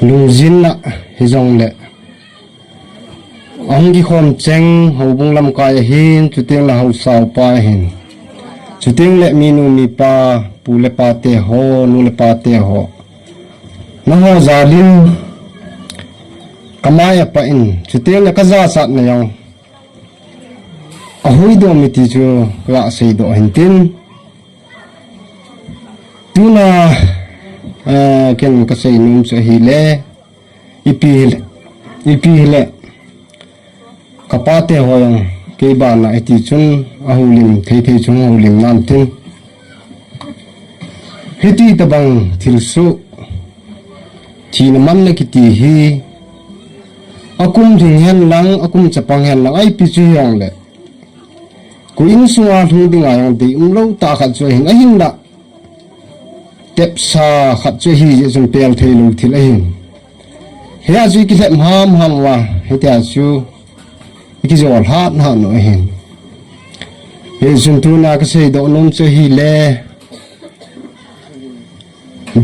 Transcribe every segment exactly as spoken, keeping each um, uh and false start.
Lungjin na hijong le. Ahung kikhom cheng houbung lamkai ahin, chuteng le hausao pa ahin. Chuteng le minu mipa, pu le pa te ho, nu le pa te ho. Naho jalin kamai apa in, chuteng le kajachat na jong. Ahui do miti chu la sei do hin tin. Tuna, eh, ken kasei num chu ahile, ipi hile, ipi hile. Kapa te ho jong, kei bana iti chun, ahulim, thei thei chun ahulim nan tin. Hiti tabang thilsu, thina man le kiti hi, akum thing hen lang, akum chapang hen lang, ipi chu jong le. Ku insunga lhung dinga jong dei umlou ta khat chu ahin ahin la. Tepsa khat chu ahi jeh chun pel thei lou thil ahin. Hia chu ikilhep ham ham uva, hitia chu ikijol hat hat nu ahin. Hichun tuna kasei doh nom chu ahile.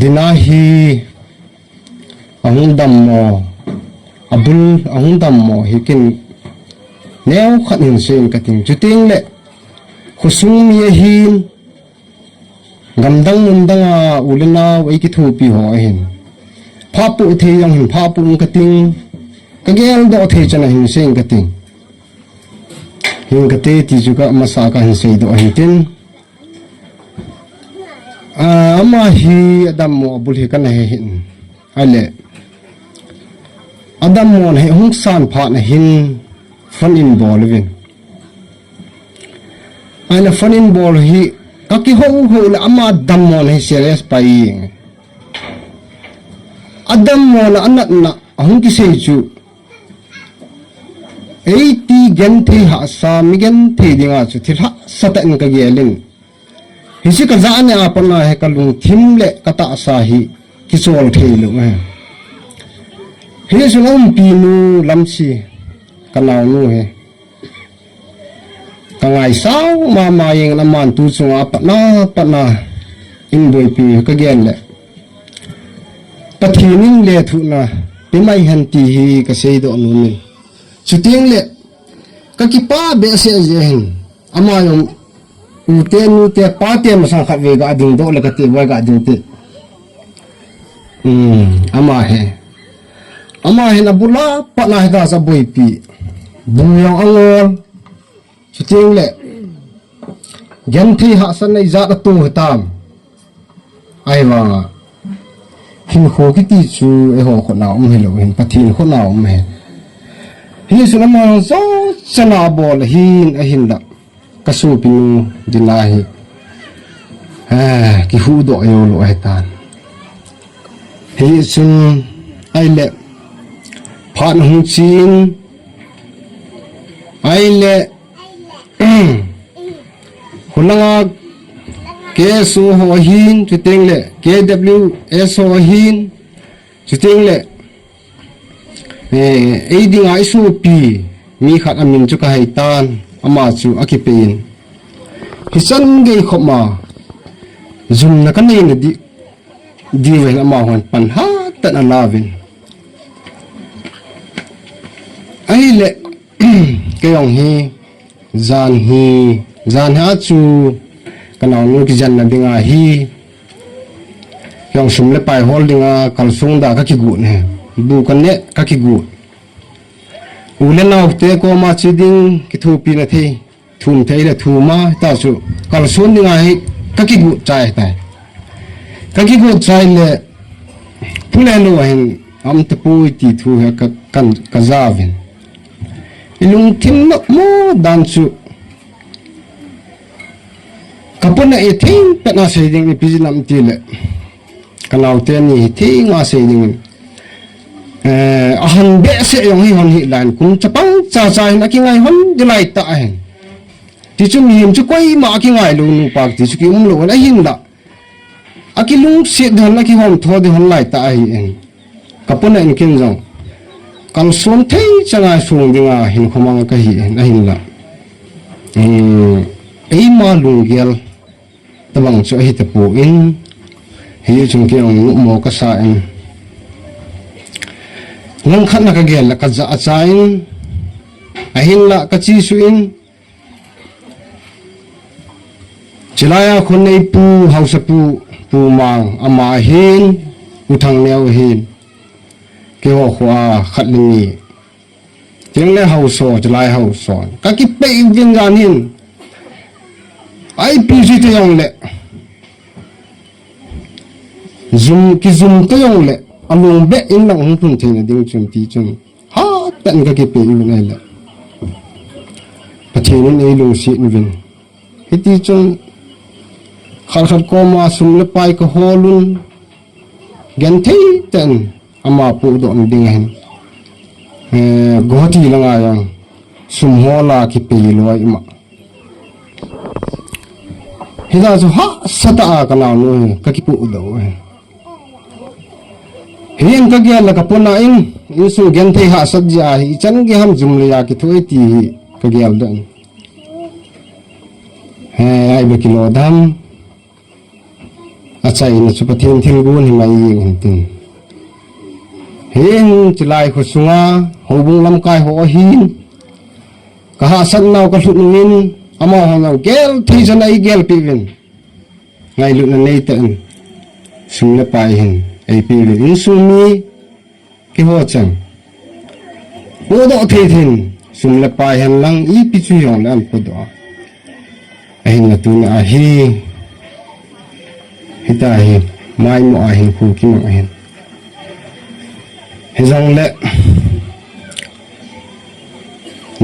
Dina hi ahung dammo, abul ahung dammo hi ken neo khat hin sei in kating. Chuteng le khosung mi ahin, gamdang mundang a u le nao ei kithopi ho ahin. Phapu thei jong hin phapu in kating. Kagel doh thei chan a hin sei in kating. Hin kate ti chu ka masa kahin sei doh hin tin. Ah, ama hi adammo abul hi kana he hin. Ahile. Adammo na hi hung san phat na hin phone in bol uvin. Ahile phone in bol hi kakihou hou le ama dammo na hi serious pai. Adammo na anatna ahung kisei chu. Eiti genthei hahsa, mi genthei dinga chu thil hahsa tah in kagel in. Hiche kajah nia pat na hi kalungthim le katahsa hi kichol thei lou ahi. Hichun aumpi nu Lamsi, kanaonu hi. Kangaisang mama jeng in aman tu chunga pat na, pat na in boipi kagel le. Pathen in lethuhna pe mai hen ti hi kasei doh nom in. Chuteng le, kakipa behseh jeh hin. Ama jong, u te, nu te, pa te masang khat ve ga ding doh le kati, vai ga ding ti. Hmm, ama hi. Ama hin abul a pat na hi ta sa boipi. Bu jong angol. Chuteng le, genthei hahsatna ijat atoh hitam. Ahivanga. Hinkho kiti chu eiho khut na um hilou hin, Pathen khut na um ahi. Hichun ama jong chana bol ahin, ahinla. Kasopinu Dina hi. Ah, kihuhdoh jou lou ahitan. Hichun ahile. Phat hung chen. Ahile. Hulanga K S O ho ahin, chuteng le K W S ho ahin, chuteng le, eh, ei dinga isopi mi khat amin chu kaheitan, ama chu akipe in. Hichan gei khop ma, jumna kanei na di, diuvin amahon pan hatah in alauvin. Ahile, kei jong hi, jan hi, jan hi a chu, kanaonu kijenna dinga hi, kei jong sum le pai hol dinga, kalsong da kakigot ne, bu kaneh kakigot. U le nao te koma che ding, kithopina thei. Thum thei le thum a, ta chu kalson dinga hi kakigot chai tai. Kakigot chai le, pule lou ahin, am tapoi ti thu hi ka, kan, kajauvin. Ilungthim nopmo dan chu, kapona itheng pet na sei ding ipi jeh ham tile. Kanaote ni hi thenga sei dingin. Eh, ahan behseh jong hi hon hi lan kum chapang chacha hin akingai hon di lai tah ahin. Tichu mihem chu koima akingai lou nupa tichu ki um lou ahin la. Akilungset di hon akihom tho di hon lai tah ahin. Kapona in ken jong. Kalson thei changa sung dinga hinkho mang kahi ahin, ahin la. Hmm, eima lunggel. Tabang chu ahi tapon, hichun kei jong numo kasa in. Langkhat na kagel le kajah a cha in, ahinla kachesuh in, chilai a khonei pu, haosapu, Pu Mang, ama ahin, U Thangneo ahin, keiho kho a khat le ni. Chule haosa, chilai haosa. Kakipei uvin jan hin. Ipi jeh te jongle. Jum, kijum te jongle. Alung beh in lang hung lhun theina ding chun ti chun. Hatah in kakipei uvin ahile. Pathen in eilungset uvin. Hiti chun. Khat khat koma sum le pai kahol un. Genthei tah in. Ama pohdoh na ding ahin. Eh, Guwahati langa jong sum hol a kipei loi ima. Hijeh chun hahsa tah a kanaonu hi kakipohdoh u ahi. Hin kagel le kapona in, insung genthei hahsat jeh ahi, ichan gei ham jum le ja kithoh e ti hi kagel doh in. He, ai be kilo dam. Achaina chu Pathen thilgon hi mai jeng hin tin. Hin chilai kho sunga, houbung lamkai ho ahin. Kahahsat nau kalhut uvin, amaho jong gel thei chan a eigelpeh uvin. Ngailutna neitah in. Sum le pai hin, eipeh uvin. Insung mi, keiho chang. Pohdoh thei thei in, sum le pai hen lang, ipi chu hijongle an pohdoh a. Ahinla tuni a hi, hita hi, maimo a hin, khu kimang ahin. Hijongle,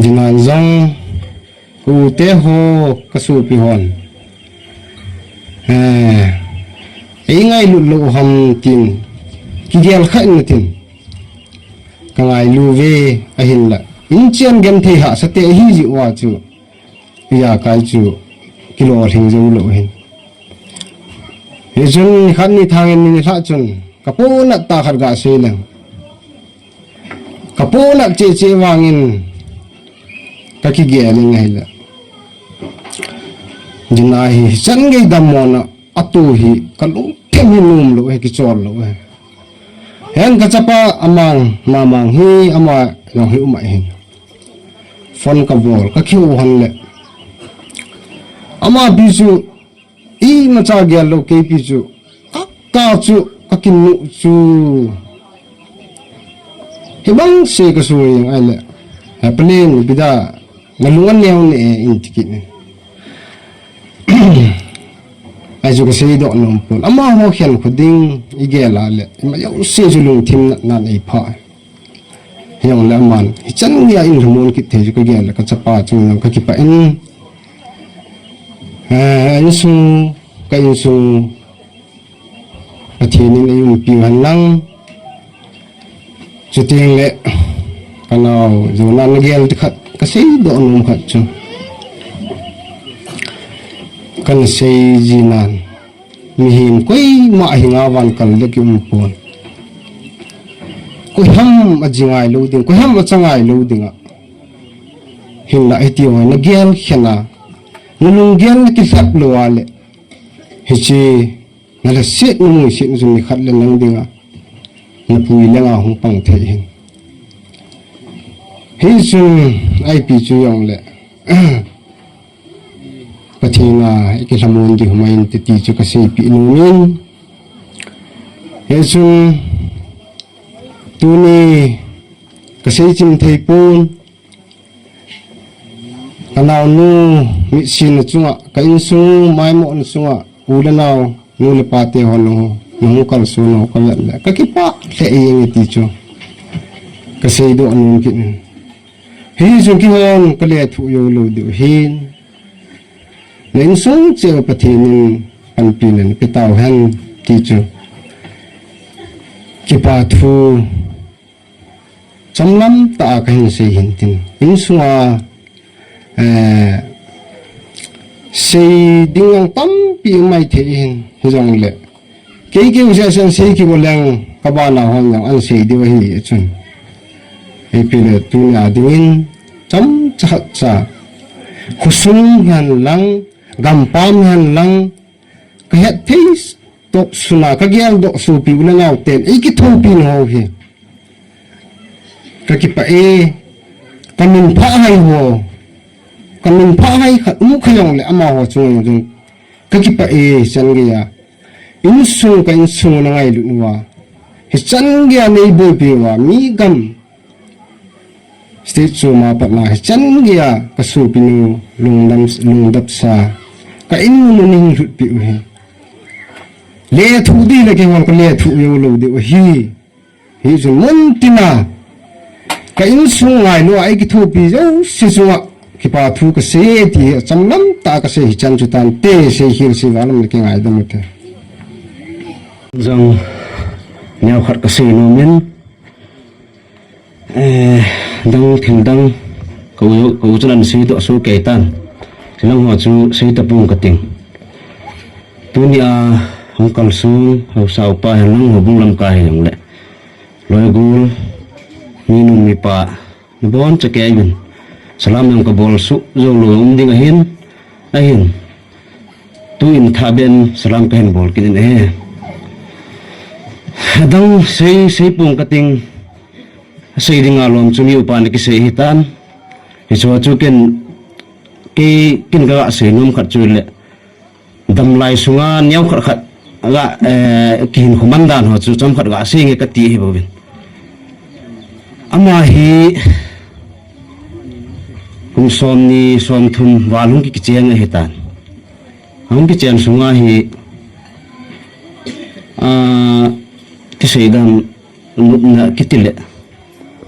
dinga jong, U te ho kasopi hon. Eh, eingailut lou ham tin. Kigel kha in tin. Kangailu ve ahinla. Inchen genthei hahsa te ahi jeh uva chu. Ijakai chu. Kilolhing jou lou hin. Hichun nikhat ni thangin ni lha chun. Kaponat tah khat gasei leng. Kaponat cheh cheh vangin kakigel in ahile. Dinga hi, hichan gei dammona, atu hi, kalungthim hi nom lou, hi kichol lou, hi. Hin kachapa amang, mamang hi, ama jong hi um ahin. Phone kabol, kakihou hon le. Ama pi chu, imacha gel lou keipi chu. Kaka chu, kakimu chu. Hibang se kasei jeng ahile. He palen bida nalung aneo ne e in tikit ne. Ahi chu kaseidoh nom pon. Amaho khen kho ding igel a le. Ima jouse chu lungthim natna neipha. Hijongle aman, hichan geiya in lhamon kit thei chu kagel le kachapa chunga kakipah in. Eh, insung, ka insung, Pathen in eiumpiu hen lang. Chuteng le, kanao, jona nagel ti khat, kaseidoh nom khat chu. Kana sei jinan. Mihem koima ahinga van kal le kium pon. Koiham aji ngai lou ding, koiham acha ngai lou ding a. Hinla hiti ho nagel khen a. Nalunggel nakilhep lou a le. Hiche nalhaset namuset na chu nikhat le nang dinga. Napui lenga hung pang thei hin. Hichun ipi chu jongle. Pathen a ikilhamon ding hung mai inte ti chu kaseipeh nom in. Hichun tuni kasei chim thei pon. Kanaonu mitsin na chunga, ka insung maimona chunga, u le nao, nu le pa te ho nahung kalson ho kavet le. Kakipah lheh jenge ti chu. Kaseidoh nom kit in. Hichun keihon kalethuh jou lou diu hin. Na insung cheh u Pathen in panpina napeh tauhen ti chu. Kipa thu chomlam tah a kahin sei hin tin. Insunga, eh, sei ding jong tampi um mai thei hin, hijongle. Kei keu seh seh sei kibol leng, kabana hon jong ahin sei diu ahi chun. Ipi le tunia dingin, chomcha khatcha. Khosung hihen lang, gampam hihen lang, kahet thei toh suna, kageldoh sopi u le nao ten, eikithopi nau hi. Ka kipah e, ka min phah hai ho, ka min phah hai khat um kha jong le amaho chunga jong ka kipah e, hichan geiya. Insung ka insung na ngailut uva. Hichan geiya nei boipi uva, mi gam. State chom a pat na hichan geiya ka sopinu lungdam, lungdap sa. Ka in mun u nei lhut pi u hi. Lethuh di le keiho ka lethuh jou lou diu ahi. Hichun mun tina ka insung ngailu a ei kithopi jouse chunga kipa thu ka sei ti hi achomlam tah a ka sei hichan chu tante, sei khel sei val um le kingaidam u te. Jong neo khat ka sei nom in, eh, dang thil dang ka u, ka u chun ana sei doh soh kei tan. Hilang ho chu sei tapong ka ting. Tunia hung kalsong haosa upa hilang houbung lamkai hijongle, loi gol, mi nu mi pa, nabon chakei uvin. Salam jong ka bol soh jou lou um ding ahin, ahin. Tuin thah beh in salam ka hin bol kit in ahi. Adang sei, sei pong ka ting, sei dinga lom chu mi upa na kisei hitan. Hichu chu ken, kei, ken ka sei nom khat chu le, damlai sunga neo khat khat ga, eh, kihinkho man dan ho chu chomkhat ga sei nge ka ti hi bouvin. Ama hi kum somni somthum val hung ki, kicheng ahitan. Hung kichen sunga hi, ah, kisei dan nopna kiti le,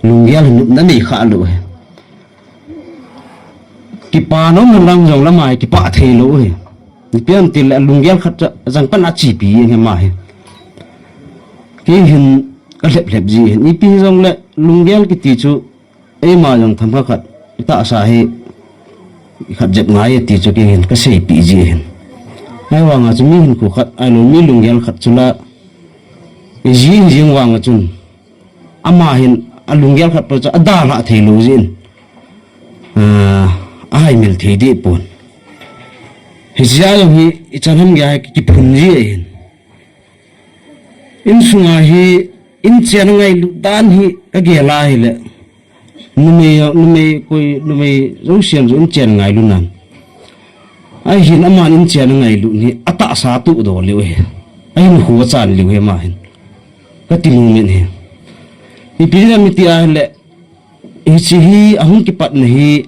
lunggel nopna nei kha lou hi. Kipa nom lang jong le ama hi kipah thei lou hi. Ipi ham itile lunggel khat chu ajang pan a chepi jeng hi ama hi. Kei hin ka lhep lhep ji hin. Ipi hijongle lunggel kiti chu eima jong themkhat i tahsa hi khat jep ngai ti chu kei hin ka seipeh ji hin. Ahivanga chu mi hinkho khat ahilou mi lunggel khat chu la i ji hi jing vanga chun ama hin a lunggel khat pa chu adalhah thei lou jin, ah, ahaimil thei deh pon. Hichea jong hi ichan ham geiya hi kiphun ji ahin. Insunga hi inchen angailut dan hi kagel a hile, numei, numei koi, numei jousen chu inchen ngailu nan. Ahin aman inchen angailut hi atahsa toh doh leu ahi. Ahinkho achan leu ahi ama hin. Kati nom in ahi. Ipi dinga miti ahile, hiche hi ahung kipatna hi,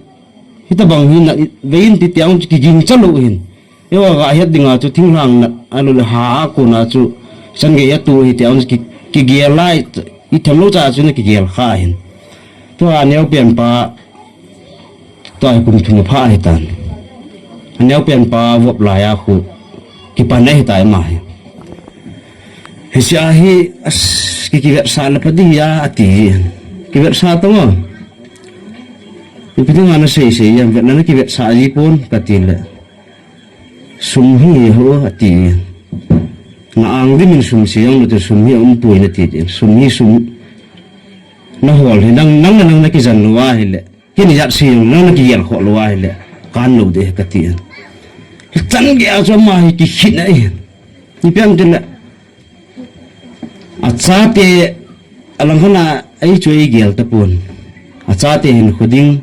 hitobang hi na, vei in ti tiang chu kiging cha lou hin. Eiho ga het dinga chu thinglhang nat, ahilouleh ha a kona chu chan gei atu hi tiang chu ki, kigel lai, ithemlou cha chu na kigel kha hin. Tua aneopen pa, tua hi kum thum apha ahitan. Aneopen pa vop laiya khu kipan ahitai ama hi. Hichea hi, as, ki, kivetsah le pha ding ahi, ati. Kivetsah tang o. Ipi dinga nasei sei jam, vetna nakivetsah ji pon, kati le. Sum hi ho, ati. Na ang dimin sum sei jong nate, sum hi aumpoi nati. Sum hi sum. Nahol hi nang, nang, nang nakijan lou ahile. Kei in ijat sei jong nang nakigel khoh lou ahile, kan lou ding ahi kati. Chan geiya chu ama hi kikhit ahi. Ipi ham itile, achate, alang khat a ei chu eigel tapon. Achate hinkho ding,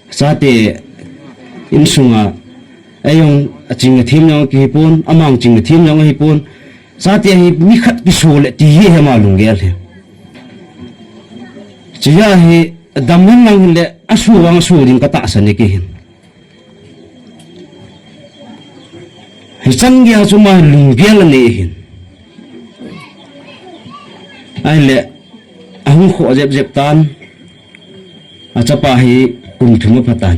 achate insunga, eijong aching athem jong kihipon, ama jong ching athem jong ahipon. Chate hi mi khat kiso le ti hi ama lunggel hi. Hichea hi dam hen lang hile, aso vang aso ding katahsan e kei hin. Hichan geiya chu ama lunggel anei ahin. Ahile, ahung khoh jep jep tan, achapa hi kum thum apha tan.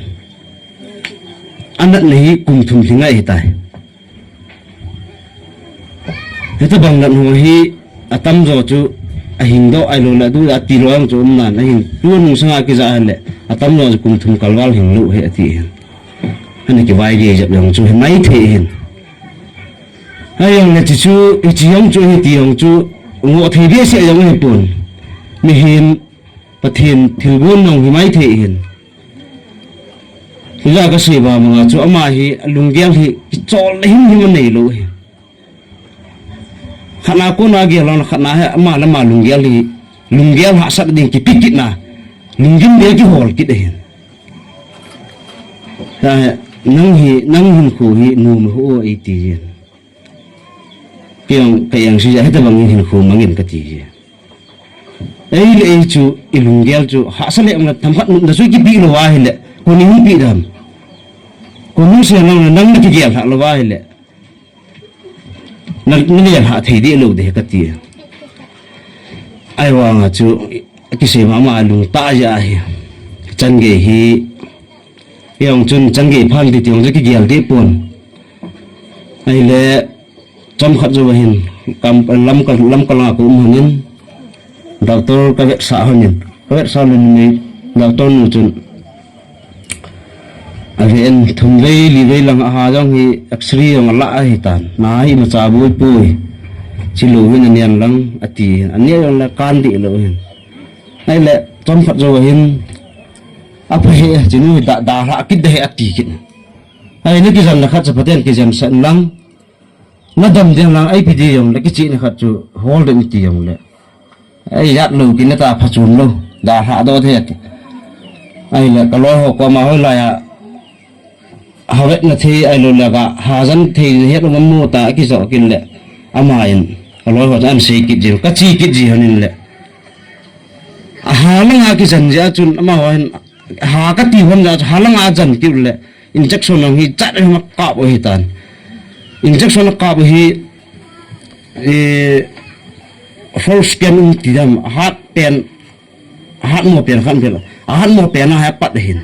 Anatna hi kum thum lhing ahitai. Hitobang nat ho hi atamjo chu ahing doh ahilouleh atu ati lou jong chu um nan ahin. Tu nungsanga kija hile atamjo chu kum thum kalval hing lou ahi ati hin. Ana kivai gei jep jong chu hi maithei hin. Ahijongle hiche chu, hiche jong chu, hiti jong chu, ngoh thei behseh jong ahipon. Mihem, Pathen thilgon jong hi maithei hin. Hijeh a kasei bang banga chu ama hi lunggel hi kicholna himhim anei lou hi. Khatna kona gel lou, khatna hi ama le ama lunggel hi, lunggel hahsat ding kipe kitna. Lunggim le kihol kit ahin. Nang hi, nang hinkho hi nom ho eiti jin. Kei jong ka eng si ja, hitabang hinkho mangin kati ji. Ei le ei chu, i lunggel chu, hahsa le umna themkhat nopna chu kipe lou ahile, koi in hung pe dam. Koi in sel lou, nang na kigel lhah lou ahile. Na, na lel ha thei deh lou deh kati. Ahivanga chu kisei mama lungtah jeh ahi. Changei hi, jong chun changei phan ti ti jong chu kigel deh pon. Ahile, chomkhat jou ahin, kam, lam ka, lam ka langa ka um hon in, doctor ka vetsah hon in, ka vetsah lou in, doctor nu chun, Aven, thum vei, li vei lang aha jong hi X-ray jong ala ahitan. Na hi imacha boi poi. Chi lou hin anen lang ati hin. Ane jong le kan dih lou hin. Ahile, chomkhat jou hin. Apha he, chinu hi da, dalha kit deh ati kit. Ahile kijen na khat cha phaten kijen sah in lang. Na dam ding lang, ipi di jong le kichihna khat chu hol ding ti jong le. Ei, jat lou, kin ta pha chun lou. Dalha doh thei ati. Ahile, ka loi ho koma hoilai a. Havet na thei, ahilou le ka, hajan thei, het ngam mo ta, kijo kit le. Ama in, ka loi ho chu an sei kit jin, ka chi kit ji hon in le. Aha langa kijen jeh a chun, ama ho hin, ha kati hon jeh a chu, ha langa jan kit le. Injection ang hi chat hi ma kap u hitan. Injection a kap u hi, eh, false pen um ti dam, ahat pen, ahat mo pen khan pen, ahat mo pen a hi apat hin.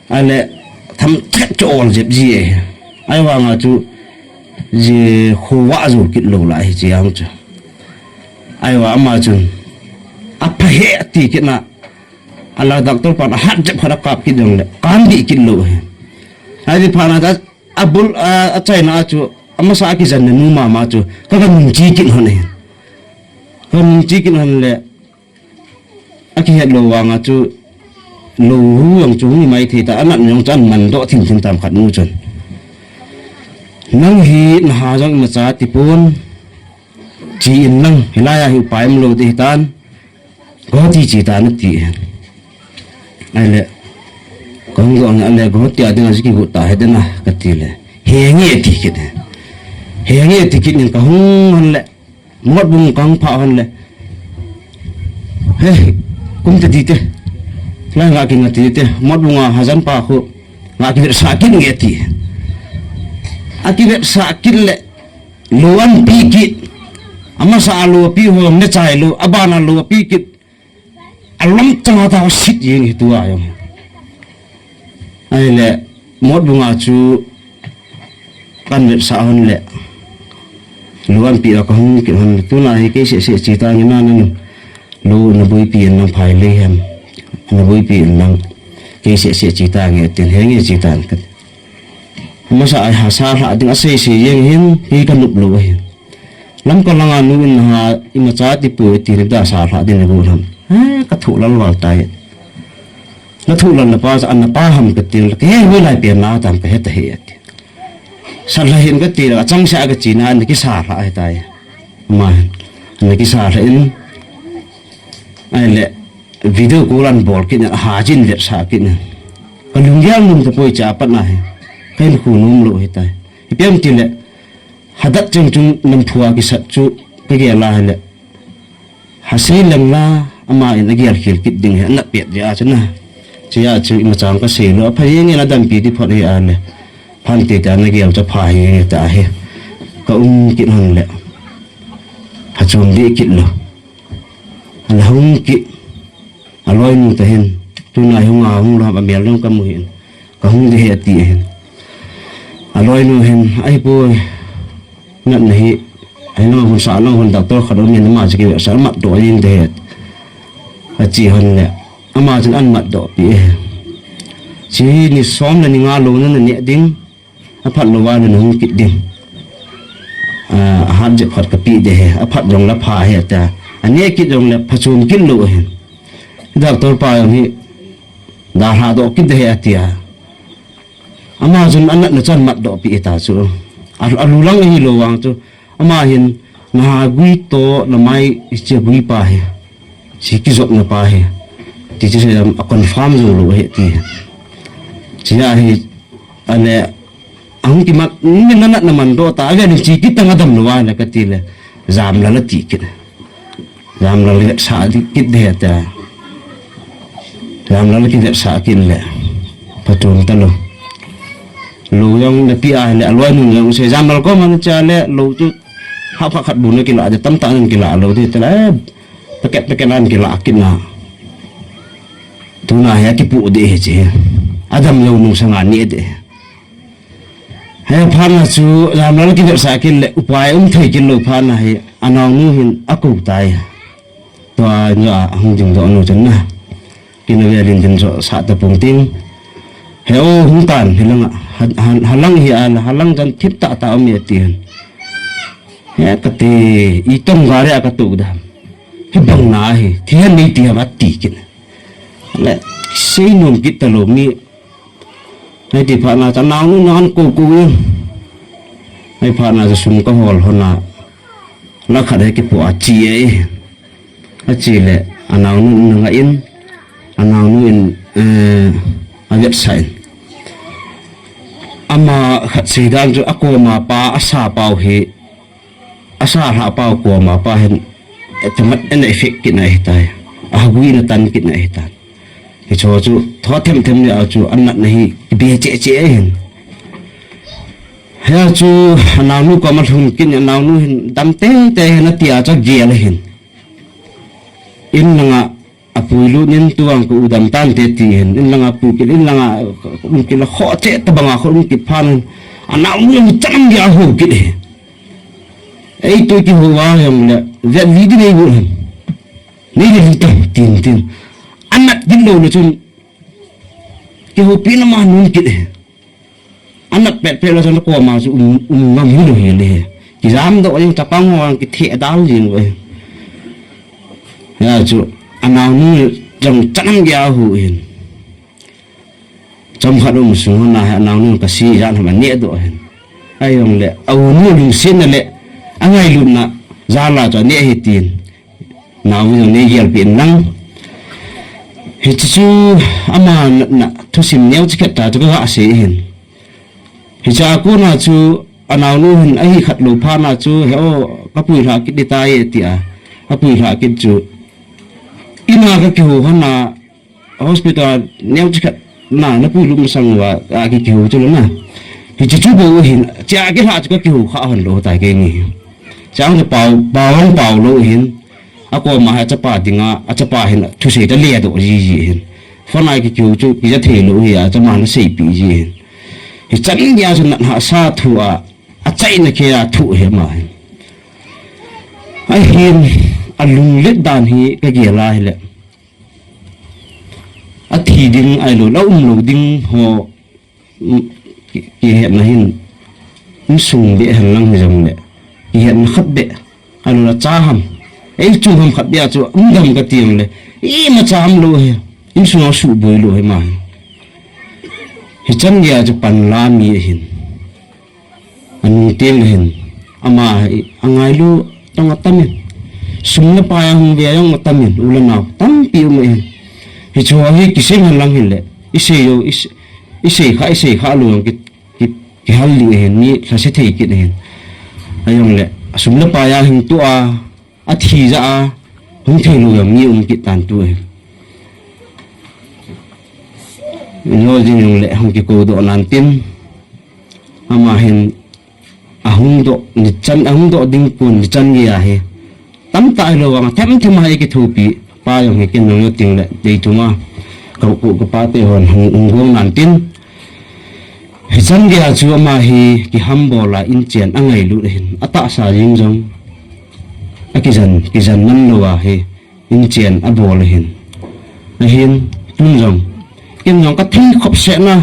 Ahile, tham chet chu ol jep ji e. Ahivanga chu, ji khovah jou kit lou lai hi chi ang chu. Ahivang ama chun, apha he ati kit na, Ala doctor pan ahat jep khat akap kit jong le, kan dih kit lou hi. Ahi phat na ta, abul, a, achaina a chu, amasa a kijen na nu mama chu, ka, ka nung chi kit hon hi. Ka nung chi kit hon le, akihet lou vanga chu, lou hu jong chu hung mai thei ta, anat jong chu an man doh thin thin tam khat nu chun. Nang hi naha jong imacha ti pon, chi in lang, hilai a hi upai um lou ding hitan, Go ti chi ta na ti. Ahile, kong go ang ale go ti a ding a jiki go ta he dena ka ti le. He nge ti kit he. He nge ti kit nin ka hung hon le. Mot bung kang pha hon le. He, kum te ti te. La nga ki nga ti te. Mot bung a hajan pa khu. Nga ki sa kit nge ti. A ki sa kit le. Lou an pi kit. Amasa a lou pi ho ne chai lou. Abana lou pi kit. Alom changa ta sit jeng hi tua jong. Ahile, mot bunga chu kan vetsah hon le. Lou an pi a ka hung kit hon le. Tuna hi kei seh seh chi ta nge na nang. Lou na boipi in nang phai le hem. Na boipi in nang. Kei seh seh chi ta nge tin he nge chi ta nge. Masa a ha sa hla ding a sei sei jeng hin, hi ka nup lou ahi. Lamka langa nu in ha, imacha ti poi ti ni da sa hla ding ni bu lam. He, ka thu lal wal tai. Na thu lal na pa, an na pa ham ka ti, he, hui lai pian na tam ka he ta he ati. Sa hla hin ka ti la, chang sa ka chi na, ni ki sa hla he tai. Ma, ni ki sa hla in. Ai le, Video call an bol kit nin, ha jin vetsah kit nin. Ka lunggel nom ta poi cha pat na hi. Ka hin khu nom lou hi tai. Ipi ham ti le, hadat cheng chung nam phua kisat chu, ka gel a hi le. Ha sei leng la, ama in a gel khel kit ding hi, na pet dia chu na. Chia chu ima chang ka sei lou, pha ye nge na dampi di phot hi a le. Phan te ta na gel cha pha hi ta hi. Ka um kit hon le. Pha chom di kit lou. Ala hung kit. Aloi nu ta hin, tuna hung a hung lou a mel dong ka mu hin. Ka hung de he ati hin. Aloi nu hin, ai poi. Nat na hi, ai nang hun sa nang hun doctor khat um in ma chi ki sa mat do yin de he. Achi hon le. Ama chin an mat do pi he. Chi ni som le ni nga lou na na ne ding. Aphat lou va le na hung kit ding. A, ahat jep khat ka pi de he. Aphat jong la pha he ta. Ane kit jong le pha chom kit lou he. Doctor pa jong hi. Da ha do kit de he atia. Ama jun an na chan mat do pi ta chu. A, alu lang hi lou vang chu. Ama hin, na ha gui to na mai i che gui pa he. Chi ki jop na pa he. Hiche sei jam a confirm jou lou ahi ti. Chia hi, ale, ahung kimat, ni na nat na man doh ta, avel in chi kit tang adam lou a le kati le, Jamlal ati kit. Jamlal vetsah kit de ta. Jamlal kivetsah kit le, phatun talou. Lou jong napi a le, aloi nu jong sei Jamlal koma nache le, lou chu, hapha khat bou na kila, tamtah na kila lou de ta le, packet, packet na kila kit na. Tuna hi akipoh de hi che. Adam lou nu sanga ni de. Hi phat na chu Jamlal kivetsah kit le upai um thei kit lou phat na hi anaonu hin akou tai. Tua njo a hung ding doh nu chun na. Kina velin din jo sa ta pung ting. He o hung tan hi langa. Ha, ha, halang hi ala, halang jan thip ta ta um ye ti hin. He kati, itong gari a katu da. Hibang na hi, thi han nei ti ha vat ti kit. Le, sei nom kit talou mi. Hiti phat na cha naonu nan kou kou in. Hiti phat na cha sum kahol hon a. Lakhat he kipoh a chi e. Achi le, anaonu nanga in. Anaonu in, eh, avetsah in. Ama khat sei dan chu akoma pa asa pau hi. Asa lha pau koma pa hin, eh, tamat ena effect kit na ahitai. Ahagui na tan kit na ahitai. Hicho chu, tho them them ni a chu, anat na hi, be che che ahin. Hia chu, anaonu koma lhun kit ni, anaonu hin, dam te te hin, atia chu, gel ahin. In langa, apui lut nin tuang ko udam tan te ti hin, in langa pui kit, in langa, um kit la kho che, tabanga kho um kit phan, anaonu hin, chanam dia ho kit ahin. Ei, tui kihou a jong le, vet vi di nei bu hen. Nei le li tang, tin, tin. Anat kit lou le chun, kihoupi na ma nun kit he. Anat pet pet lou chun koma chu um, um ngam hi lou he le he. Kijam doh jeng chapang ho kithe dal jeng lou he. Ya chu, anaonu jong chanam dia hu hin. Chomkhat um sung hon a hi anaonu kasi jan ham aneh doh hin. Ahijongle, aunu lungsetna le, angailutna, jal a chu aneh hi tin. Nao jong nei gelpeh in lang. Hiche chu, ama natna, thusim neocha khat ta chu kaga sei hin. Hiche a kona chu, anaonu hin ahi khat lou phat na chu, he o, kapui lha kit ding tai e tia, kapui lha kit chu. Ina kakihou hon a, hospital neocha khat na, napui lut masang uva, a, ki, kihou chu lou na. Hiche chu bou hin, chia kilha chu kakihou kha hon lou tai keini. Chang chu pao, pao hon pao lou hin. Akoma hi achapa dinga, achapa hin thusei ta le doh ji ji hin. Phone a kikihou chu, kija thei lou hi, achama na seipeh ji hin. Hichan geiya chu natna sa thu a, achaina kei a thu hi ama hin. Ahin, alunglet dan hi kagel a hile. Athi ding ahilou, la um lou ding ho, um, ki, kihetna hin, insung beh hen lang hijongle, kihetna khat beh, ahilou la cha ham, ei chung ham khat beh a chu, um dam kati jongle, imacha ham lou hi, insung a suboi lou hi ama hi. Hichan geiya chu panla mi ahin. Anung teng hin, ama hi, angailu tong atamin. Sum le pai a hung ve jong atamin, u le nao, tampi um ahin. Hichu hi kisei hen lang hin le, isei jou, is-, isei kha, isei kha lou jong ki, ki, kihal ding ahin, mi lhase thei kit ahin. Ahijongle, sum le pai a hung tua, athi ja a, hung thei lou jong mi um kit tan tu ahin. Lo jing jongle, hung kikou doh nan tin. Ama hin, ahung doh, nichan, ahung doh ding pon, nichan geiya hi. Tamtah hilou vang, them them a hi kithopi, pa jong hi kin nung yo ting le, dei tuma. Ka u, ka pa te hon, hung, hung gong nan tin. Hichan geiya chu ama hi, kihambol a inchen, angailut ahin, atahsa jing jong. Akijan, kijan man lou a hi, inchen, abol ahin. Ahin, tun jong. Kin jong kathei khop seh na,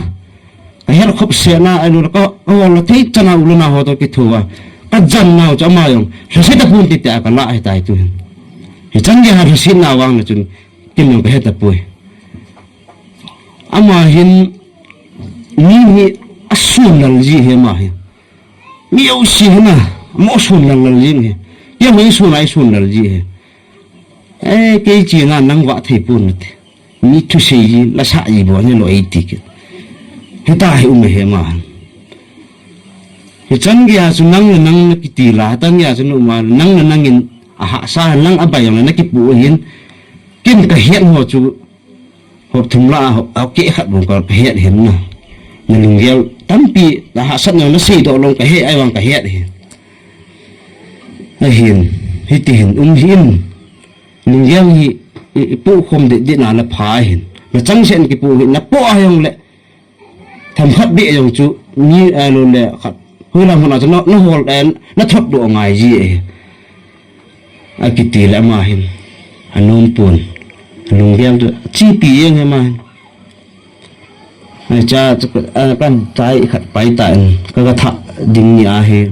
Ka her khop seh na, ahilou le ka, ka hol thei chan a u le nao ho toh kitho a. Ka jan nau chu ama jong, lhase tapon ti tia ka lah ahitai tu hin. Hichan geiya lhase na vang na chun, kin jong ka he tapoi. Ama hin, mi hi asun lal ji hi ama hi. Mi jouse hi na, mo sun lal lal ji hi. Kei ho isun a isun lal ji hi. Eh, kei chi na nang vah thei pon nate. Mi thusei ji, la sa ji bou, ni lo ei ti kit. Hita hi um e he ma. Hichan gei a chu nang le nang na kiti la, hichan gei a chu na um a, nang le nang in a hahsa, nang a bai jong le na kipu hin, kin ka hiat ho chu, hop thum la, hop, hop keh khat bou ka, ka hiat hin na. Na lunggel tampi, na hahsat na, na seidoh long ka he, ai vang ka hiat hin. Ahin, hiti hin, um hin. Lunggel hi, i, i pu khom det det na la pha hin. Na chang sen kipu hin, na po a jong le. Themkhat beh jong chu, mi, eh, lo le khat. Hoilam hon a chu na, na hol en, na thot doh ngai ji e. A kiti le ama hin. A nom pon. Lunggel chu, chi pi jeng he ma hin. Ai cha chu, a kan chai khat pai ta in, ka ka tha ding ni a hi.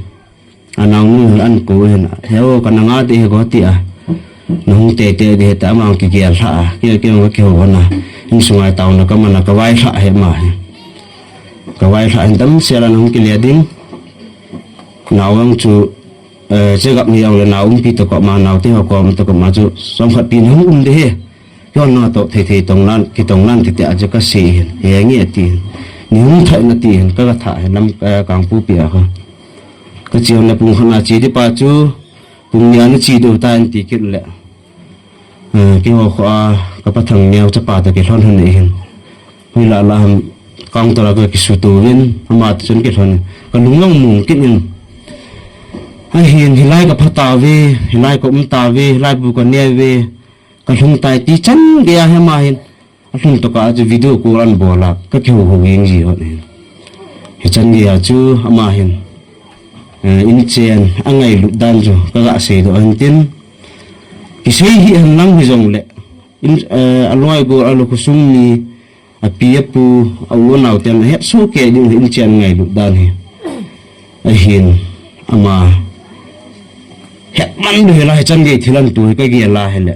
A naonu hin an ko hin, "Heo, ka na nga te he ko," ti a. "Na hung tei tei de he ta, amang kigel lha a. Kei, kei, ka kihou hon a. Insung a taona ka man a ka vai lha he ma he. Ka vai lha he dam sel a na hung kile ding." Nao ang chu, eh, che gap ni ang le nao umpi to ko ma, nao te ho ko um to ko ma chu, som khat pi na hung um de he. Yon na to thei thei tong nan, ki tong nan ti te a chu ka sei hin. He nge ti hin. Ni hung thai na ti hin, ka ka tha he lam, eh, kang pu pi a ko. Ka chi hon le pung khat na chi di pa chu, pung ni a na chi do ta in ti kit le. Eh, keiho kho a, ka pa thang neo chapa ta kilhon hon e hin. Hoi la la ham, kang to la ka kisu to vin, ama ta chun kilhon. Ka lung long mung kit in. Ahin, hilai ka pha ta ve, hilai ka um ta ve, hilai bu ka ne ve. Ka lhung tai ti chan gei a he ma hin. A lhung to ka chu video call an bol a, ka kihou hou jing ji hon hin. Hichan gei a chu ama hin. Eh, in chen a ngailut dan chu ka ga sei doh hin tin. Kisei hi hen lang hi jong le. In, eh, a loi gol a lo khosung ni a pi a pu a u a nao ten het so ke ding in chen ngailut dan hi. Ahin ama het man du hi la hichan gei thilan tu hi ka gel a hi le.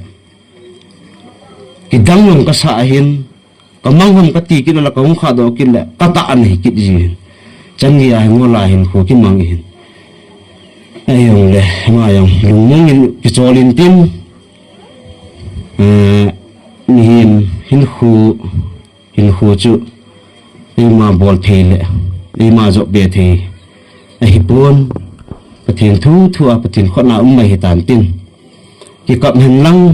Kidang long ka sa hin, ka mang hom ka ti kit la, ka hung kha doh kit le, ka ta an hi kit ji. Chan gei a hi mo la hin kho ki mang hin. Ai jong le, ma jong, lung mong in ki chol in tin. Eh, ni hin, hin khu, hin khu chu. Eima bol thei le, eima jop be thei. Ahi pon, Pathen thu, thu a Pathen khut na um mai hi tan tin. Ki kap hen lang,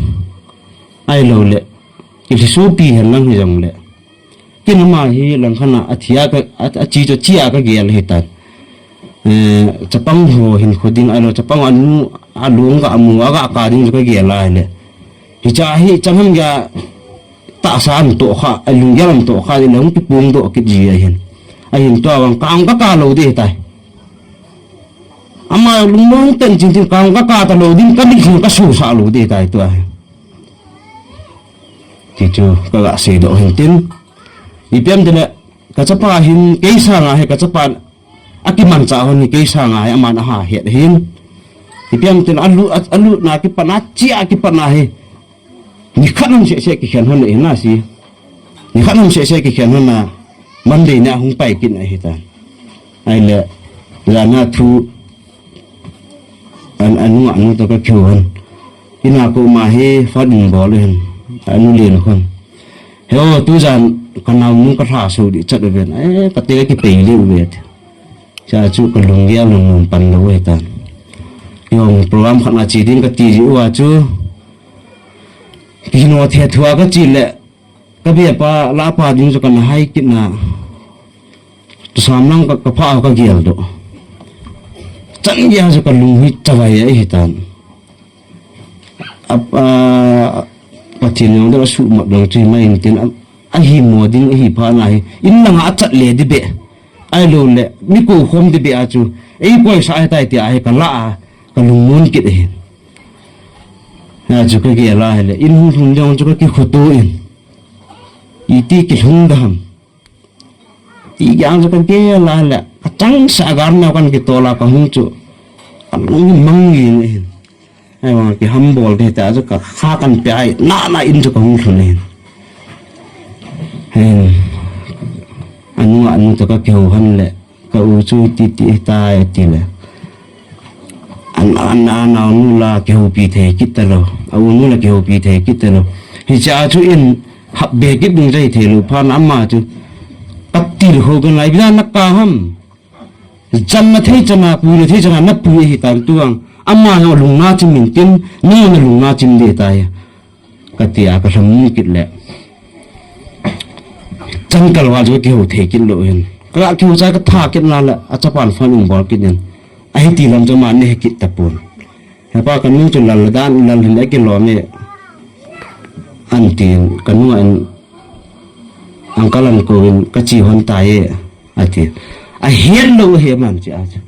ai lo le, ki lhi su pi hen lang hi jong le. Kin ama hi lang khan a, a thi a ka, a, a chi cho chi a ka gel hi tan. Eh, chapang ho hin kho ding ai lo, chapang anu, a lung ka amu, a ka ka ding ka gel ai le. Hi cha hi, chang ham ya, ta sa am to kha, a lung ya am to kha, le hung pi pung do kit ji a hin. A hin to a wang kang ka ka lo de tai. Ama lungmong ten chin tin kang ka ka ta lo ding ka dik hin ka su sa lo de tai tua. Ti chu ka ga sei doh hin tin. Ipi ham tile ka chapa hin kei sanga hi ka chapa a kimancha hon hi kei sanga hi aman aha het hin. Ipi ham tile a lu, a, a lutna kipat na chia kipat na hi. Ni khat ham seh seh kikhen hon le hin na si. Ni khat ham seh seh kikhen hon na Monday na hung pai kit na hi ta. Ai le, la na thu, an, anu, anu to ka kyu hon. Ina ko ma hi fat in bol hin. Anu len khon. He o, tu jan ka naonu ka hla so di chat ven. Eh, ka te ki pei le u vet. Cha chu ka lung ya lung mun pan lo he ta. Yong program khat na chi ding ka ti ji u a chu. Ki no the thua ka chi le. Ka be pa, la pa ding chu ka na hai kit na. Tu sam lang ka, ka pha ka gel do. Chan ya chu ka lung hi chavai a hi tan. A, a, Pathen jong deu a su mat dong chu mai in tin a, a hi mo ding, a hi pha na hi. In lang a chat le di be. Ai lo le, mi ko khom di be a chu. Ei koi sa ai tai ti a hi ka la a, ka lung mun kit a hi. Ya chu ka gel a hi le. In hung hung jong chu ka ki khutu in. Iti kilhung dam. Ti jang chu ka gel a le. Ka chang sa gar na kan kitol a ka hung chu. Ka lung mang ngi ni hin. Ai wa ki hambol de ta chu ka kha kan pe ai. Na na in chu ka hung lhun hin. Hin. Anu anu to ka kihou han le. Ka u chu ti ti ta e ti le. An, an, an, a naonu la kihoupi thei kit ta lo. A u nu la kihoupi thei kit ta lo. Hi cha chu in hap be kit ding jai thei lou phat na ama chu. Ka til ho ka nai bila na ka ham. Jan na thei chana pu na thei chana na pu hi tan tuang. Ama ho lungna chim min tin, ni na lungna chim de tai. Ka ti a ka lham kit le. Chan kal wa chu ka kihou thei kit lou hin. Ka kihou cha ka tha kit na le, a chapan phone in bol kit in. A hiti lam chu ama ne kit ta pon. Hepa ka nu chu lal dan lal hin a kilom e. An tin ka nu in, uncle an ko in ka chi hon ta ye. A ti. A hian lou he man chi a chu.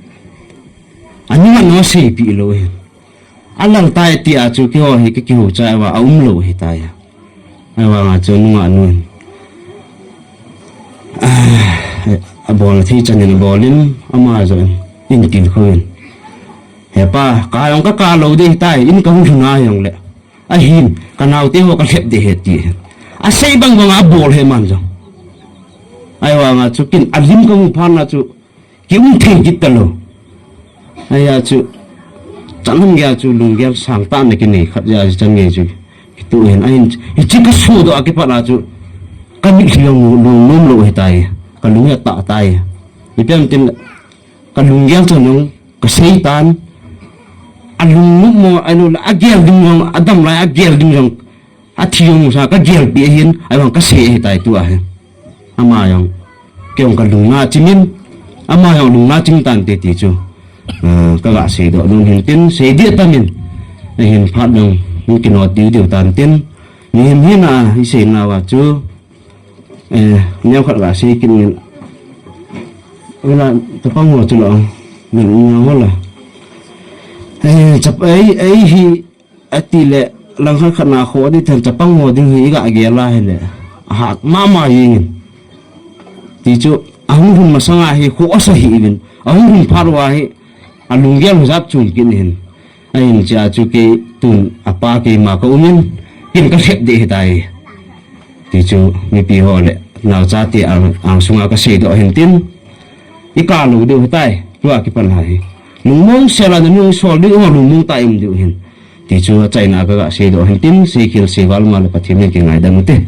A nu an no sei pi lou he. A lal tai ti a chu kihou hi ka kihou cha wa a um lou hi tai. Ai wa nga chu nunga nun. A bol thei chan in bol in ama jo in tin khou in. Hepa, ka jong ka ka lou de hi tai, in ka hung lhun a jong le. A hin, ka nau te ho ka lhep de he ti. A sei bang bang a bol he man jong. Ai wa nga chu kin a lim ka mu phan na chu. Ki um thei kit ta lou. Ai a chu. Chan ham ya chu lunggel sang ta na ki nei khat ya chu chan nge chu. Ki tu hin a hin, hi chi ka su do a ki pa na chu. Ka mit lhiang lou lou lou he tai. Ka lung ya ta tai. Ni pian tin ka lunggel chu nung. Ka sei tan, a lungnup mo, a lo la, a gel ding jong, a dam lai, a gel ding jong, a thi jong sa, ka gel pi hin, a jong ka sei hi tai tu a hin. Ama jong, kei jong ka lungna chim in, ama jong lungna chim tan te ti chu. Ah, ka ga sei do, lung hin tin, sei dia ta min. A hin phat jong, hin kino tiu tiu tan tin. Ni hin hin a, hi sei na wa chu. Eh, neo khat ga sei kin ngin. Ila, chapang ho chu lo. Min neo ho la. Eh, chap-, ei, ei hi, a ti le, lang khat khat na kho di then chapang ho ding hi ga ge la hi le. A hak ma ma hi ngin. Ti chu, a hung hun masanga hi, kho asa hi bin. A hung hun phat wa hi, a lunggel hu jap chun kin hin. A hin chia chu kei tun a pa kei ma ka um in, kin ka lhep de hi tai. Ti chu mipi ho le, nau cha ti ang, ang sunga ka sei do hin tin, i ka lo de hi tai, tua ki pan ha hi. Lungmong sela na lung sol de ho lungmong ta im de hin. Ti chu a chaina ka ga sei do hin tin, sei khel sei val ma le Pathian in ki ngai dam te.